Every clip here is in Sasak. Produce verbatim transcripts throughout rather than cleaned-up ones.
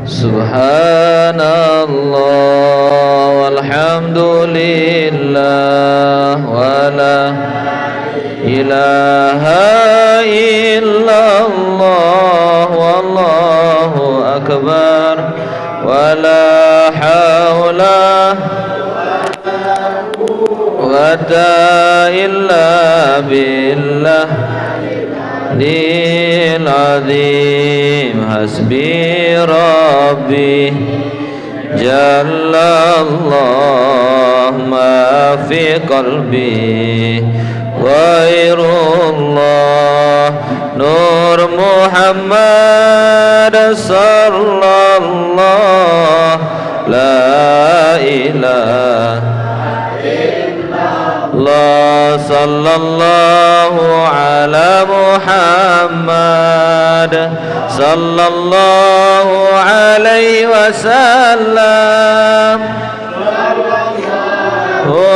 Subhanallah walhamdulillah wala ilaha illallah wallahu akbar wala haula quwwata illa billahil azim. Hasbi Rabbi Jallallah ma fi qalbi ghairullah. Nur Muhammad sallallahu la ilaha illallah sallallahu ala Muhammad sallallahu alaihi wasallam.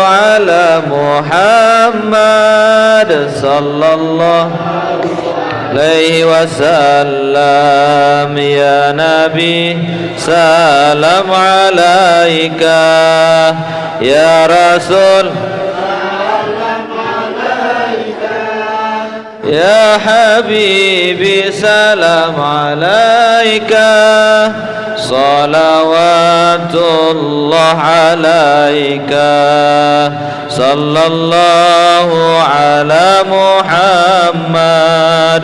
Ala Muhammad sallallahu alaihi wasallam. Ya Nabi, salam alaika. Ya Rasul, ya Habibi, salam alaika. Salawatullah alaika. Sallallahu ala Muhammad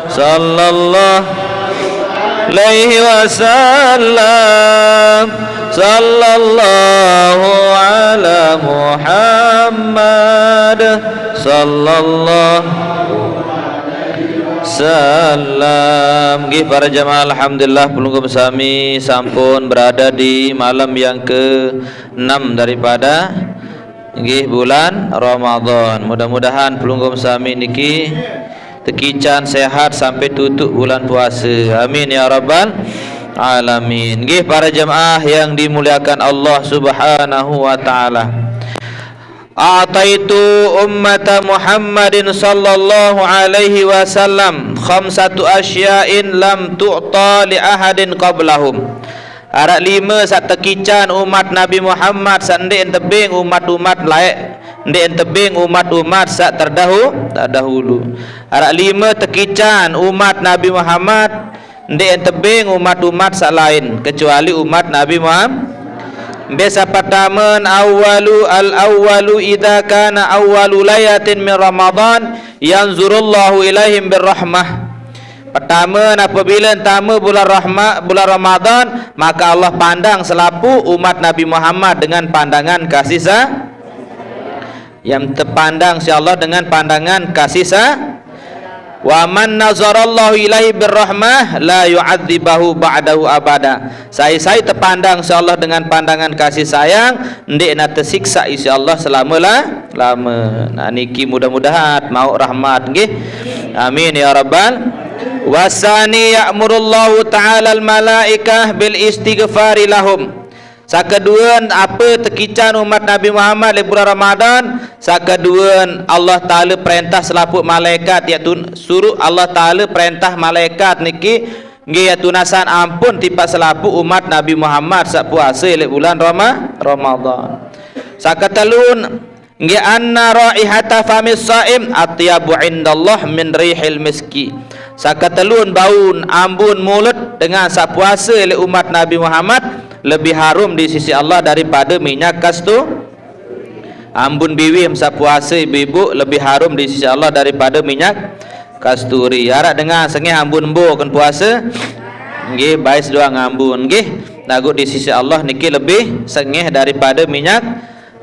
sallallahu alaihi wasallam. Sallallahu ala Muhammad sallallahu salam. Nggih, para jamaah, alhamdulillah, pelungguh sami sampun berada di malam yang ke enam daripada, nggih, bulan Ramadan. Mudah-mudahan pelungguh sami niki tekican sehat sampai tutup bulan puasa. Amin ya rabbal alamin. Nggih, para jamaah yang dimuliakan Allah Subhanahu wa taala. A'taitu ummata Muhammadin sallallahu alaihi wasallam khamsatu asya'in lam tu'ta li ahadin qablahum. Arak lima saq tekican umat Nabi Muhammad saq ndeq entebeng umat-umat laeq, ndeq entebeng umat-umat saq terdahu-, terdahulu. Arak lima tekican umat Nabi Muhammad ndeq entebeng umat-umat saq lain kecuali umat Nabi Muhammad. Mbe saq pertamen, awwalu al-awwalu idza kana awwalu lailatin min Ramadan yanzurullahu ilaihim birrahmah. Pertama, apabila tame bulan Rahma-, bulan Ramadan, maka Allah pandang selapuq umat Nabi Muhammad dengan pandangan kasih sa-, yang tepandang si Allah dengan pandangan kasih sa-, wa man nazarallahu ilaihi birrahmah la yu'adzibahu ba'dahu abada. Sai-sai tepandang si Allah dengan pandangan kasih sayang, ndeqne tesiksa isi Allah selama la-, lama. Nah, niki mudah-mudahan mauq rahmat, nggih. Amin ya rabbal. Wasani ya'murullahu ta'ala al-malaikah bil istighfari lahum. Saq kedue, ape tekican umat Nabi Muhammad leq bulan Ramadan? Saq kedue, Allah Taala perentah selapuq malaikat, yaitu suruq Allah Taala perentah malaikat niki, nggih, yaitu nasan ampun tipaq selapuq umat Nabi Muhammad saq puase leq bulan Rama-, Ramadan. Saq ketelun, nggih, anna raihata famis shaim atyabu indallah min rihil miski. Saq ketelun, baun ambun mulut dengan saq puase leq umat Nabi Muhammad lebih harum di sisi Allah daripada minyak kastu-, ambun biwih saq puase ibu-ibu lebih harum di sisi Allah daripada minyak kasturi. Araq dengan sengeh ambun embu ken puase? Nggih, bais doang ambun, nggih. Laguq di sisi Allah niki lebih sengeh daripada minyak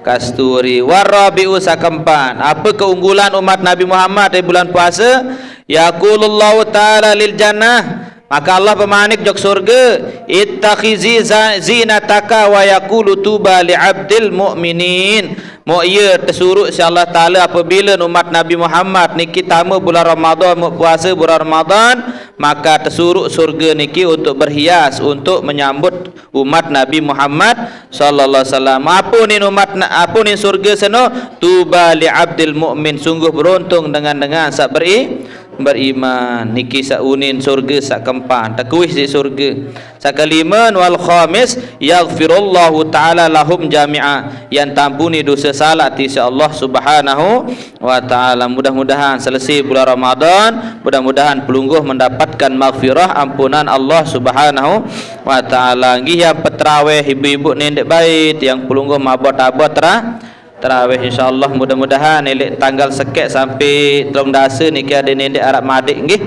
kasturi. Warabi'u, saq keempat, ape keunggulan umat Nabi Muhammad di bulan puase? Yaqulullahu ta'ala lil jannah. Maka Allah bemanik jok surge, "Ittakhizi za-, zinataka," wa yaqulu, "Tuba li abdil mu'minin." Mok ie tesuruq siq Allah Taala apabila umat Nabi Muhammad niki tame bulan Ramadan, mok puase bulan Ramadan, maka tesuruq surge niki untuk berhias, untuk menyambut umat Nabi Muhammad sallallahu alaihi wasallam. Ape nin umat na-, ape nin surge seno? "Tuba li abdil mu'min." Sungguh beruntung dengan-dengan saq beri-, beriman. Niki sa'unin surga sa'keempat, tekuih si surga. Sa'kelima, wal khamis, yaghfirullahu ta'ala lahum jami'a, yang tampuni dosa salak ti si Allah Subhanahu wa ta'ala. Mudah-mudahan selesai bulan Ramadan, mudah-mudahan pelungguh mendapatkan maghfirah, ampunan Allah Subhanahu wa ta'ala. Nggih, yang petraweh ibu-ibu nendek bait, yang pelungguh mabot-abot tera-, terawih, insyaallah. Mudah-mudahan elek tanggal sekek sampai telung dasa niki ada nendek arap madik nggih.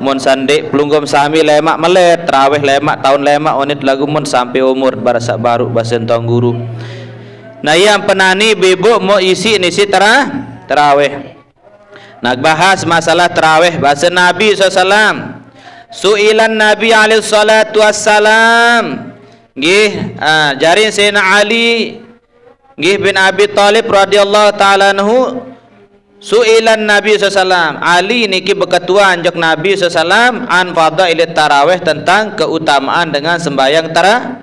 Mun sandik pelungguh sami lemak melet, terawih lemak, tahun lemak, onit lagu mun sampai umur barasa baru basa entong guru. Nah, yang penani bibuk mau isi nisi tera-, terawih. Nah, bahas masalah terawih basa Nabi sallallahu alaihi wasallam. Su'ilan Nabi alaihi salatu wassalam. Nggih, ah, jarin Sayyidina Ali nggih bin Abi Thalib radhiyallahu ta'ala anhu, su'ilan Nabi sallallahu alaihi wasallam. Ali niki beketuan jok Nabi sallallahu alaihi wasallam an fadailit tarawih, tentang keutamaan dengan sembahyang tara-,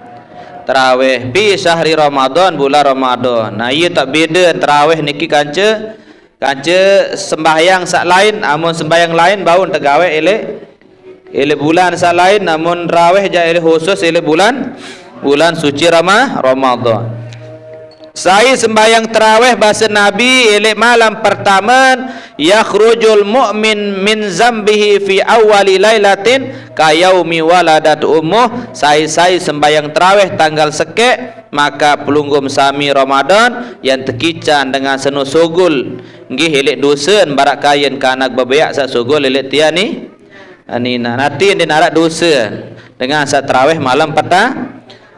tarawih fi syahri Ramadan, bulan Ramadan. Nah, iya tak beda tarawih niki kanca, kanca sembahyang sak lain. Amun sembahyang lain bau tegawe elek, elek bulan selain, namun raweh ja elek khusus elek bulan, bulan suci Rama-, Ramadan. Sai sembahyang terawih bahasa Nabi elek malam pertama, yakhrujul mu'min min zambihi fi awwali lailatin kayaumi waladat ummuh. Sai-sai sembahyang terawih tanggal sekek, maka pelunggum sami Ramadan yang tekican dengan seno sogol. Nggih, elek dosa barak kayen kanak bebeak sak sogol elek tiani. Anina, nanti dia narak dosa dengan sak terawih malam peta.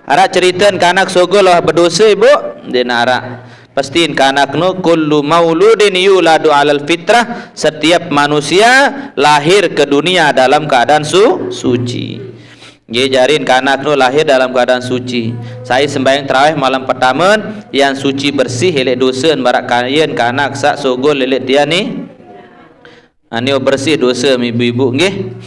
Arak cerita kanak sogol wah berdosa, ibu? Dia narak. Pastiin kanak nu kullu mauludin yuladu alal fitrah, setiap manusia lahir ke dunia dalam keadaan su-, suci. Nggih, jarin kanak nu lahir dalam keadaan suci. Sai sembahyang terawih malam pertama, yang suci bersih elek dosa barak kayen kanak sak sogol elek tiani. Ani bersih dosa ibu-ibu nggih.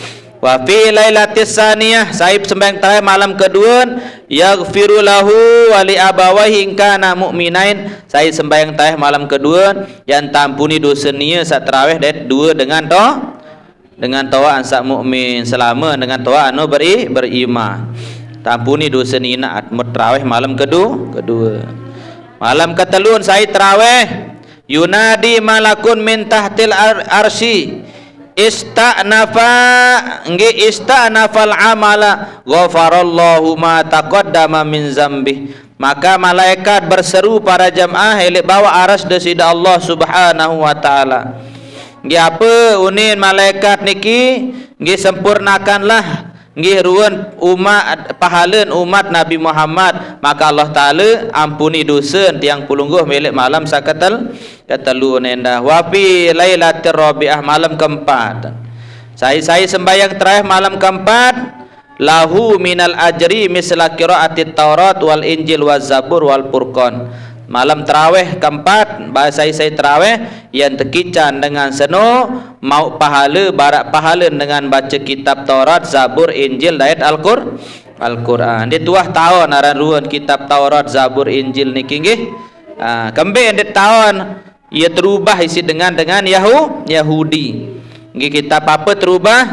Wa fi lailatis saniyah, sai sembahyang terawih malam kedua, yaghfiru lahu wa li abawaihi in kana mu'minain. Sai sembahyang terawih malam kedua, yang tampuni dosa nia sak terawih dait dua dengan to-, dengan toa ansak mukmin, selama dengan toa anu beri-, beriman. Tampuni dosa nina at-, mut terawih malam kedua, kedua. Malam ketelun sai terawih, yunadi malakun min tahtil ar-, arsy, ista'nafa, nggih, ista'nafal amala, ghafarallahu ma taqaddama min zambih. Maka malaikat berseru para jamaah elek bawah aras desida Allah Subhanahu wa taala. Nggih, apa unin malaikat niki? Nggih, sempurnakanlah nggih ruan umat, pahalen umat Nabi Muhammad, maka Allah Taala ampuni dosa tiang pelungguh milik malam saketel-, ketelu nendah. Wa fi lailatir rabi'ah, malam keempat. Sai-sai sembahyang terawih malam keempat, lahu minal ajri misla qiraatit Taurat wal Injil waz Zabur wal Furqan. Malam terawih keempat, bahasa isai terawih yang tekican dengan seno, mau pahala, barak pahala dengan baca kitab Taurat, Zabur, Injil, dait Al-Qur-, Al-Quran. Di tuah tahun aran ruan kitab Taurat, Zabur, Injil niki nggih. Ah, kembe di tahun ia terubah isi dengan, dengan Yahu-, Yahudi. Nggih, kitab apa terubah?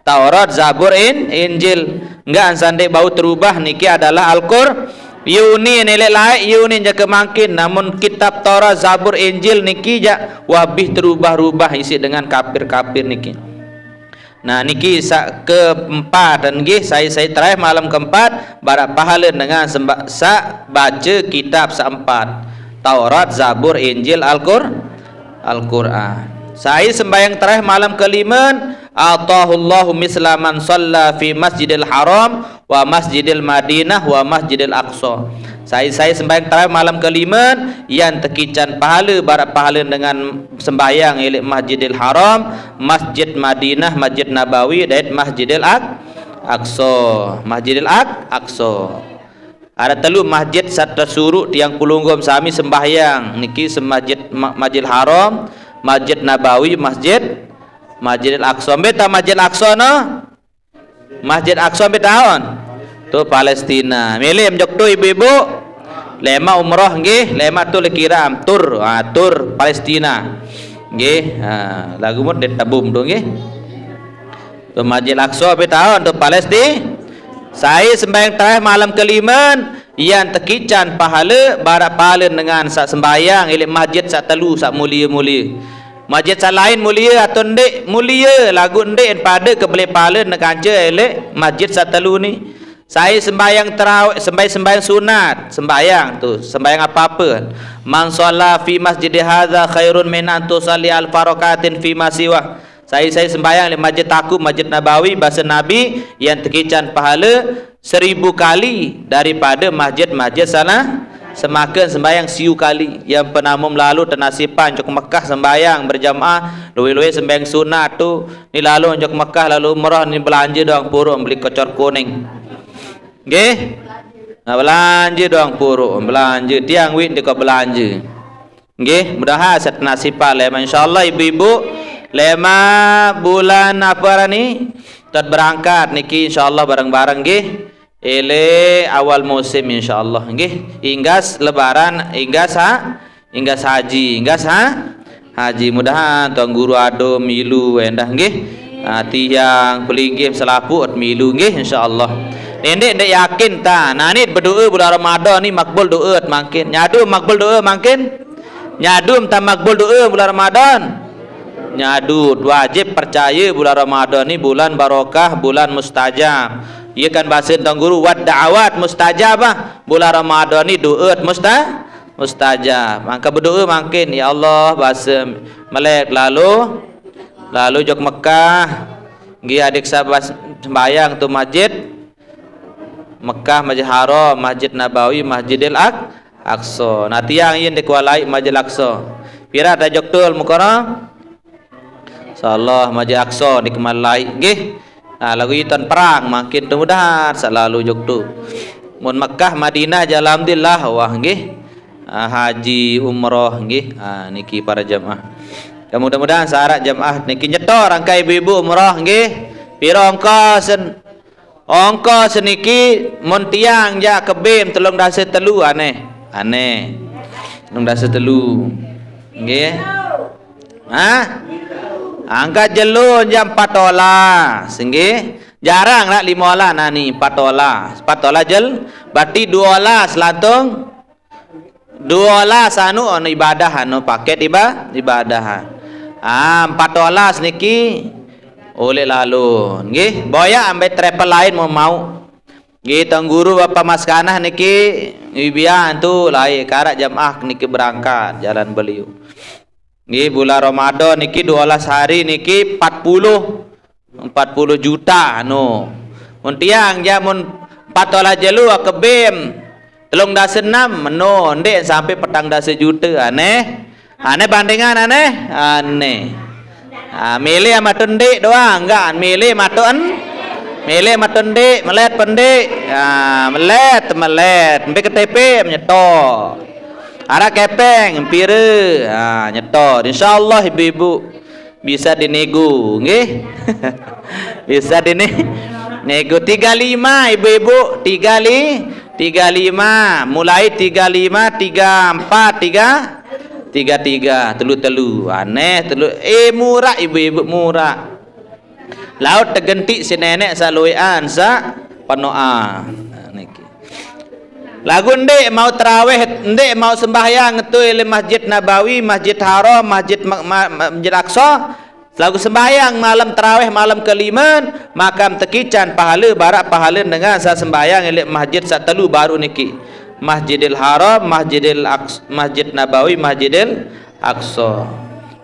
Taurat, Zabur, In-, Injil. Enggak ansande bau terubah niki adalah Al-Qur-, Yuni nilai laik, Yuni jaka mangkin. Namun kitab Taurat, Zabur, Injil niki jak wabih terubah-rubah isi dengan kafir-kafir niki. Nah, niki sak keempat dan nggih sai-sai terakhir malam keempat barak pahala dengan semba-, sak baca kitab seempat. Taurat, Zabur, Injil, Al-Qur-, Al-Quran. Sai sembahyang terawih malam kelima, atahullahu misla man shalla fi Masjidil Haram wa Masjidil Madinah wa Masjidil Aqsa. Sai-sai sembahyang terawih malam kelima yang tekican pahala, barak pahala dengan sembahyang ilik Masjidil Haram, Masjid Madinah, Masjid Nabawi, dait Masjidil Aq-, Aqsa. Masjidil Aq-, Aqsa. Ada telu masjid sat tersuruk tiang pelunggum sami sembahyang. Niki semasjid Ma-, Masjidil Haram, Masjid Nabawi, Masjid, Masjidil Aqsa. Ambil tak Masjid Aqsa no? Masjid Aqsa ambil tahun. Tu Palestina. Milih menjok tu ibu-ibu. Lema umrah nggih, lema tu lekiram tur, ha, tur Palestina. Nggih, ha, lagu mut det tabum tu nggih. Tu Masjid Aqsa betaun tu Palestin. Sai sembahyang tarawih malam kelimen, yang tekican pahala barak pahala dengan sak sembahyang ilik masjid sak telu sak mulia-mulia. Masjid sak lain mulia atau ndik mulia, lagu ndik pada ke beli pahala nekanca ilik masjid sak telu ni. Sai sembahyang tarawih, sembahyang, sembahyang sunat, sembahyang tu, sembahyang apa-apa. Man shalla fi masjidi hadza khairun min an tusalli alfa rakatin fi ma siwa. Sai-sai sembahyang di Masjid Taku, Masjid Nabawi, bahasa Nabi yang tekican pahala seribu kali daripada masjid-masjid sana. Semakin sembahyang siu kali yang penamum lalu tenasipan jok Mekah sembahyang berjamaah, luwe-luwe sembahyang sunat tu ni lalu jok Mekah lalu umrah ni belanja doang puruk beli kocor kuning. Nggih. Nah, belanja doang puruk, belanja tiang wit deka belanja. Nggih, mudahan sat nasipan lema insyaallah ibu-ibu lema bulan apa ni? Tat berangkat niki insyaallah bareng-bareng nggih. Ele awal musim insyaallah nggih. Inggas lebaran, inggas ha, inggas haji, inggas ha, haji. Mudahan tuan guru ado milu endah nggih. Ha, tiang pelinggih selapuq milu nggih insyaallah. Ndeq ndeq yakin ta. Nanit berdoa bulan Ramadan ni makbul doa mangkin. Nyadu makbul doa mangkin. Nyadu ta makbul doa bulan Ramadan. Nyadu wajib percaya bulan Ramadan ni bulan barokah, bulan mustajab. Iya kan bahasa tuan guru wad da'awat mustajabah. Bulan Ramadan ni doa musta mustajab. Maka berdoa mangkin ya Allah bahasa melek lalu lalu jok Mekah. Nggih adik sahabat sembahyang tu masjid Mekah, Masjid Haram, Masjid Nabawi, Masjidil Aq Aqsa. Nah tiang yin dek walai Masjid Aqsa. Pira ta jok tul mukara? Insyaallah Masjid Aqsa dek malai nggih. Nah lagu iton perang mangkin tu mudahan selalu jok tu. Mun Mekah Madinah jalam dillah wah nggih. Ah, haji umrah nggih. Ah, niki para jamaah. Ya, mudah-mudahan syarat jamaah niki nyetor angkai ibu-ibu umrah nggih. Pira ongkos sen-, ongkos seniki mun tiang jak ke bim telung dasa telu aneh. Aneh. Telung dasa telu. Nggih. Ha? Angkat jelo jam empat olas nggih. Jarang nak lima olas nani empat olas. Empat olas jel berarti dua olas lantung Dua olas anu, anu ibadah anu paket iba-, ibadah. Ah, empat olas niki oleh lalu. Nggih, boya ambil travel lain mau mau. Nggih, tuan guru bapa maskanah niki ibian tu lai karak jamaah niki berangkat jalan beliau. Nggih, bulan Ramadan niki dua olas hari niki empat puluh empat puluh juta anu. Mun tiang ja mun empat olas jelu akebim telung dasa enam meno ndeq sampai petang dasa juta aneh. Aneh bandingan aneh, aneh. Ah, milih ama tu ndeq doang, enggak milih matu en-, milih matu ndeq, melet pendeq. Ah, melet, melet. Mbe K T P menyetor. Arak kepeng, pire. Ah, nyetor. Insyaallah ibu-ibu. Bisa dinego nggih. Bisa dini nego tiga lima ibu-ibu, tiga li-, tiga lima, mulai tiga lima, tiga empat, tiga tiga tiga, telu telu. Aneh telu. Eh murah ibu-ibu murah. Laut tegentik si nenek sak luean sak penoan. Niki. Lagu ndeq mau terawih, ndeq mau sembahyang tu ile Masjid Nabawi, Masjid Haram, Masjid Ma-, Ma-, Masjid Aqsa. Lagu sembahyang malam terawih malam kelima, makam tekican pahala barak pahala dengan sa sembahyang ile masjid sat telu baru niki. Masjidil Haram, Masjidil Aqs-, Masjid Nabawi, Masjidil Aqsa.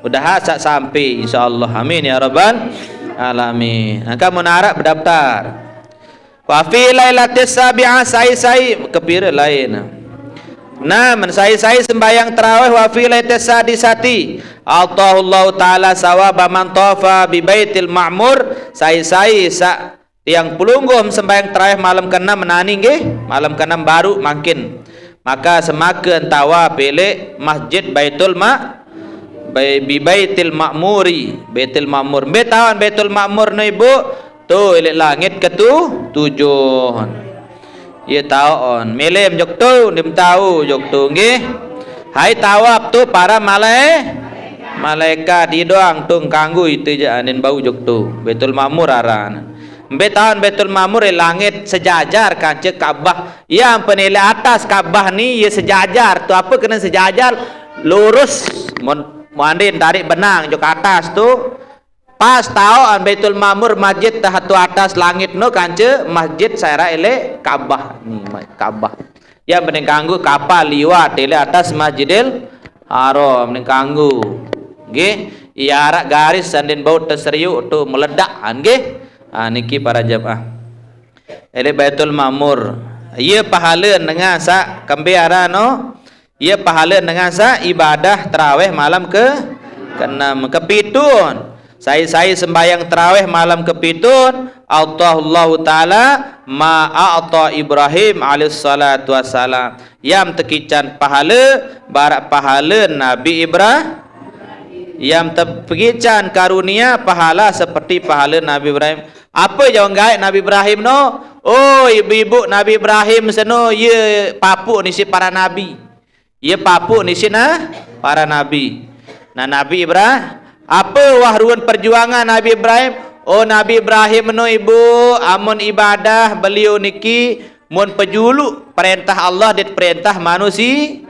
Mudahan sat sampai insyaallah. Amin ya rabbal alamin. Angka mun araq bedaftar. Wa fi lailatis sabi'ah sai-sai kepira lain. Nah, men sai-sai sembahyang tarawih wa fi lailatis sadisati. Atahullahu ta'ala sawaba man tafa bi baitil ma'mur sai-sai sak tiang pelungguh sembahyang tarawih malam keenam menani nggih, malam keenam baru mangkin. Maka semaken tawaf pilih Masjid Baitul Ma-, Bai-, bi Baitil Ma'muri, Baitul Ma'mur. Mbe taoq Baitul Ma'mur no ibu? Tu ilik langit ketu-, tujuh. Ye taoq on. Milim jok tu, ndim tau jok tu nggih. Hai tawaf tu para malai-, Malaikat, iye doang tu kanggo ite jaq, andin bau jok tu. Baitul Ma'mur aran. Mbe taun Baitul Ma'mur, eh, langit sejajar kance Ka'bah. Iya ampe nele atas Ka'bah ni, iye sejajar. Tu ape kene sejajar? Lurus. Mon, mon andin tarik benang jok atas tu. Pas taoq an Baitul Ma'mur, masjid tehat tu atas langit no kance masjid saq araq eleq Ka'bah ni, ma-, Ka'bah. Iya mending kanggo kapal liwat eleq atas Masjidil Haram, mending kanggo. Nggih, iya araq garis andin bau teseriuq tu meledak, nggih. Ah, niki para jemaah. Eleq Baitul Ma'mur. Iye pahale dengan saq kembe aran no? Iye pahale dengan saq ibadah terawih malam ke keenem, kepitun. Sai-sai sembahyang terawih malam kepitun, a'tahullahu ta'ala ma a'ta Ibrahim alaihissalatu wassalam. Yam tekican pahale, baraq pahale Nabi Ibra-, yam tekican karunia pahala seperti pahale Nabi Ibrahim. Ape jaq gaeq Nabi Ibrahim no? Oh, ibu-ibu, Nabi Ibrahim seno, iye papuq nisi para nabi. Iye papuq nisi nah, para nabi. Nah, Nabi Ibra-, ape wah ruen perjuangan Nabi Ibrahim? Oh, Nabi Ibrahim no, Ibu, amun ibadah beliau niki mun pejuluq perentah Allah dait perentah manusi.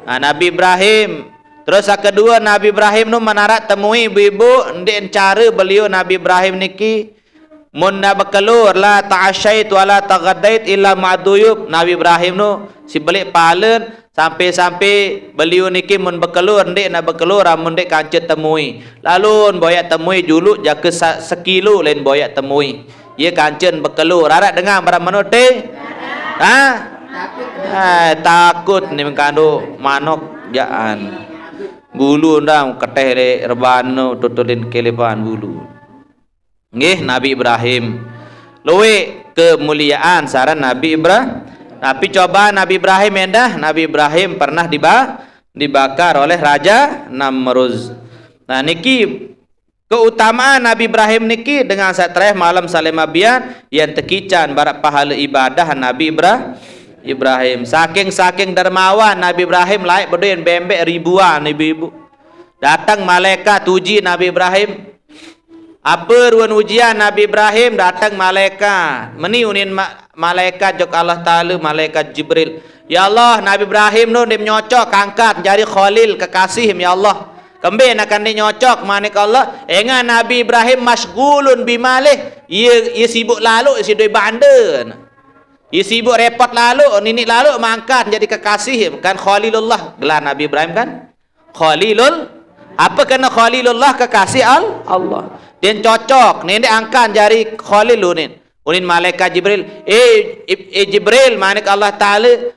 Nah, Nabi Ibrahim. Terus saq kedue, Nabi Ibrahim no men araq temui, ibu-ibu, ndeq care beliau Nabi Ibrahim niki. Mun ndeq bekelor, la ta'asyait wa la taghadait illa ma'duyub. Nabi Ibrahim no sibeleq palen, sampe-sampe beliau niki mun bekelor, ndeq naq bekelor amun ndeq kance temui. Lalu boyaq temui juluq jake sa-, sekilo lain boyaq temui. Iye kancen bekelor. Araq dengan barang meno te? Ha? Ah, takut ni mengkando manok jaan. Bulu ndang keteh leq rebane tutulin kelepan bulu. Nggih, Nabi Ibrahim. Lueq kemuliaan saran Nabi Ibra-, tapi coba Nabi Ibrahim endah, Nabi Ibrahim pernah diba-, dibakar oleh Raja Namrud. Nah, niki keutamaan Nabi Ibrahim niki dengan saq tereh malem salema bian, yen tekican baraq pahale ibadah Nabi Ibra-, Ibrahim. Saking-saking dermawan Nabi Ibrahim, laeq bedoen bembeq ribuan, ibu-ibu. Dateng malaekat uji Nabi Ibrahim. Ape ruen ujian Nabi Ibrahim? Dateng malaekat. Meni unin ma-, malaekat jok Allah Taala, malaekat Jibril. Ya Allah, Nabi Ibrahim no ndeq nyocok angkat jari Khalil, kekasih, ya Allah. Kembe naq ndeq nyocok, manik Allah. Engan Nabi Ibrahim masygulun bimalih. Iye, iye sibuk laloq, iye sidoe bande. Iye sibuk repot laloq, niniq laloq mangkat jari kekasih, kan Khalilullah. Gelar Nabi Ibrahim kan? Khalilul, ape kene Khalilullah, kekasih Al-, Allah. Ndeq cocok, ndeq angkat jari Khalil unin. Unin malaikat Jibril, "Eh, Ib-, eh, Jibril," manik Allah Taala,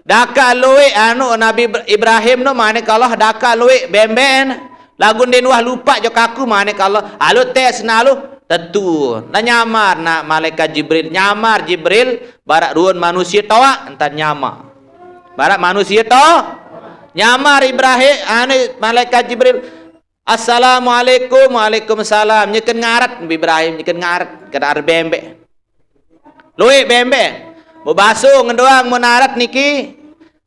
"dakaq lueq anu Nabi Ibra-, Ibrahim no," manik Allah, "dakaq lueq bembeqn. Laguq ndeqn wah lupaq jok aku," manik Allah. Alu tes nalu, tetu. Nah, nyamar, nah, malaikat Jibril, nyamar Jibril, baraq ruen manusie toaq, entan nyamar. Baraq manusie to-, nyamar Ibrahim, anu, malaikat Jibril, "Assalamualaikum." "Waalaikumsalam." Nyeken ngaret Ibrahim, nyeken ngaret, kene arep bembeq. Lueq bembeq. Bebasung doang mun aret niki.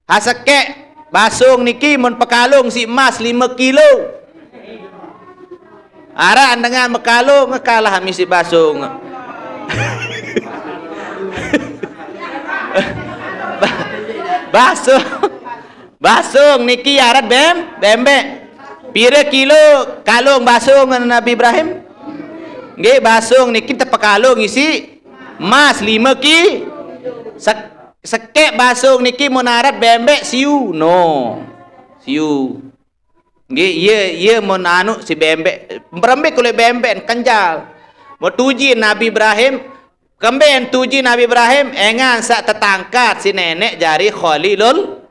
Hasekeq basung niki mun pekalung siq emas lime kilo. Araq dengan mekalung kalah misi basung. Ba-, basung. Basung niki arat bem-, bembeq. Pire kilo kalung basung Nabi Ibrahim? Nggih, basung niki tepekalung isi emas lime ki-, sek-, sekeq basung niki mun arat bembeq siu. No. Siu. Nggih, iye, iye mun anu si bembeq, berembe kulit bembeq kenjal. Mun tuji Nabi Ibrahim, kemben tuji Nabi Ibrahim, engan saq tetangkat si neneq jari Khalilul.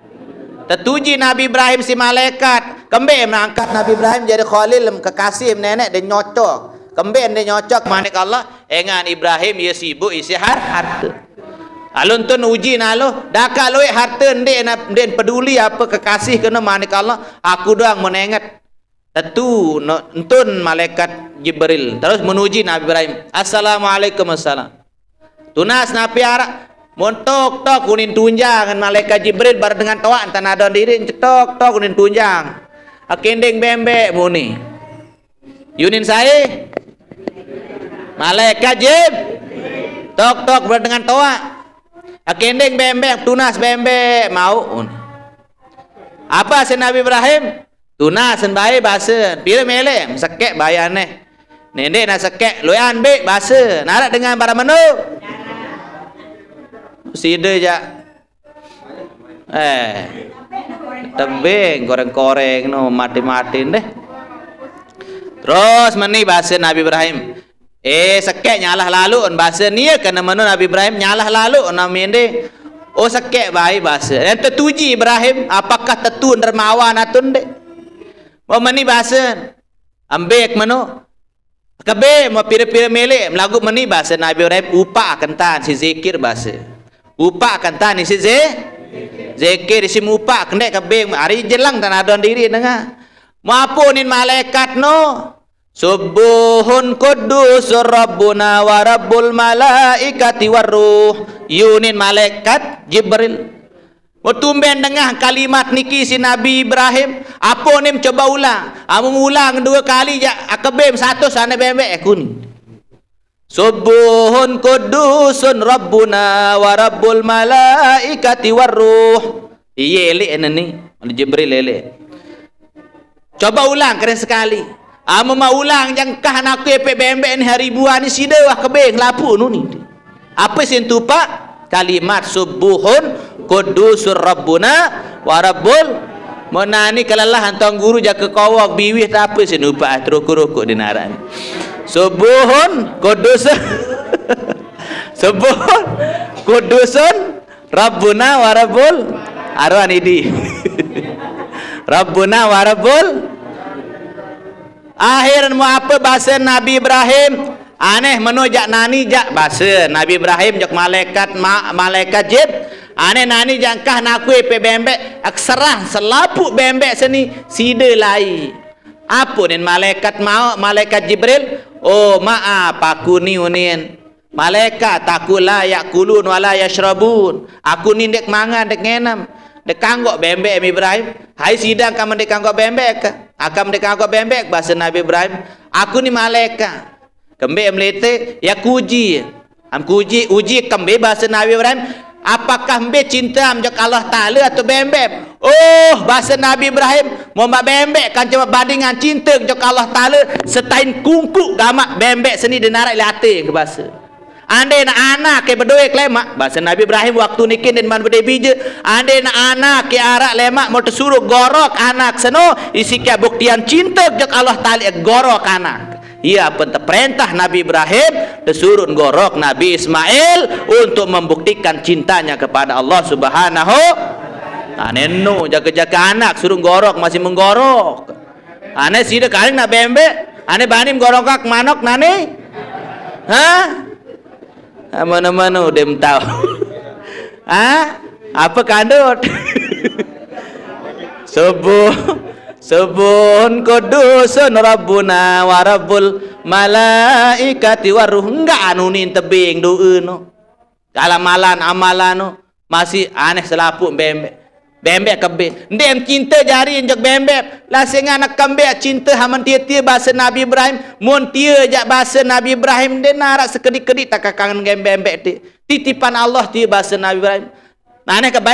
Tetuji Nabi Ibrahim si malaikat, kemben nangkat Nabi Ibrahim jari Khalil, kekasih neneq, ndeq nyocok. Kemben ndeq nyocok, manik Allah, engan Ibrahim, iye sibuk isi har-, harte. Alun tun uji nalu, dakaq lueq harte ndeq na-, ndeq peduli ape kekasih kene, manik Allah, aku doang menenget. Tetu no-, entun malaikat Jibril terus menuji Nabi Ibrahim. "Assalamualaikum." "Assalam." Tunas napi araq, mun tok-tok unin tunjang, malaikat Jibril bareng dengan toaq entan adon diriq, cetok-tok unin tunjang. Akendeng bembek muni. Yunin sae? Malaikat Jib. Tok, tok, berdengan toa. Akendeng bembek, tunas bembek, mau. Apa sen Nabi Ibrahim? Tunas sen bae base. Pira mele? Sekek bae aneh. Nende na sekek, loean be base. Narak dengan para menu. Side jak. Eh, tebing koreng-koreng no, mati-mati deh. Terus meni base Nabi Ibrahim. Eh, sekek nyalah lalu, base nie kena menu Nabi Ibrahim nyalah lalu, namende. Oh, sekek bae base. Yang tetuji Ibrahim, apakah tetun dermawan atun deh? Mau meni base. Ambek menu. Kebe mau pira-pira mele, melagu meni base Nabi Ibrahim, upak kentan si zikir base. Upak kentan isi ze-, zikir isi mupak kendek kebe, hari jelang tan adon diri dengar. Mau apa nin malaikat no? Subuhun kudus rabbuna wa rabbul malaikati war ruh. Yunin malaikat Jibril. Mau tumben dengah kalimat niki si Nabi Ibrahim, apa nim coba ulang? Amun ulang dua kali jak akebem satu sana bembek aku ni. Subuhun kudusun rabbuna wa rabbul malaikati war ruh. Iye elek ni, Jibril elek. Coba ulang keren sekali. Amun mau ulang jangkah nak aku epek bembek ni hari buah ni sida wah kebeng lapu nu ni. Apa sin tupak? Kalimat subuhun kudusur rabbuna wa rabbul. Menani kelelah antong guru jaka kowok biwih tak apa sin upak terukuk-rukuk di narak ni. Subuhun kudusun. Subuhun kudusun rabbuna wa rabbul arwah nidi. Rabbuna wa rabbul. Akhir mau apa base Nabi Ibrahim? Aneh menu jak nani jak base Nabi Ibrahim jak malaikat ma-, malaikat Jib. Aneh nani jak kah nakui pe bembek, akserah selapuk bembek seni sida lai. Apa nin malaikat mau, malaikat Jibril? Oh, maaf, aku ni unin. Malaikat, aku la yakulun wa la yashrabun. Aku ni dek mangan, dek ngenam. Dek kanggok bembek em Ibrahim. Hai sidang kamu dek kanggok bembek ka? Akam dek kanggok bembek, base Nabi Ibrahim. Aku ni malaikat. Kembe melete, ya kuji. Am kuji, uji kembe base Nabi Ibrahim. Apakah mbe cinta am jok Allah Ta'ala atau bembek? Oh, base Nabi Ibrahim, mau mbak bembek kan coba bandingan cinta jok Allah Ta'ala, setain kungkuk gamak bembek seni di narak late ke base. Ande na anak ke bedoe ke lemak, base Nabi Ibrahim waktu nikin den man bede bija. Ande na anak ke arak lemak mau tesuruh gorok anak seno, isi ke buktian cinta jok Allah Ta'ala gorok anak. Ia pun terperintah Nabi Ibrahim, tesuruh gorok Nabi Ismail untuk membuktikan cintanya kepada Allah Subhanahu. Ane nu jaga-jaga anak suruh gorok masih menggorok. Ane sida kaling nak bembek, ane bani menggorok kak manok nani? Hah? Mana-mana udah tahu. Hah? Apa kandut? Subuh, subuhun kudusun rabbuna wa rabbul malaikati war ruh. Enggak anu nin tebing doa no. Kalau amalan, amalan no masih aneh selapuk bembek. Bembek kebe. Ndem cinta jari enjek bembek. Lah sing anak kembek cinta haman tia-tia base Nabi Ibrahim. Mun tia jak base Nabi Ibrahim, de narak sekedik-kedik tak kangen gem bembek ti. Titipan Allah tia base Nabi Ibrahim. Nah, aneh ke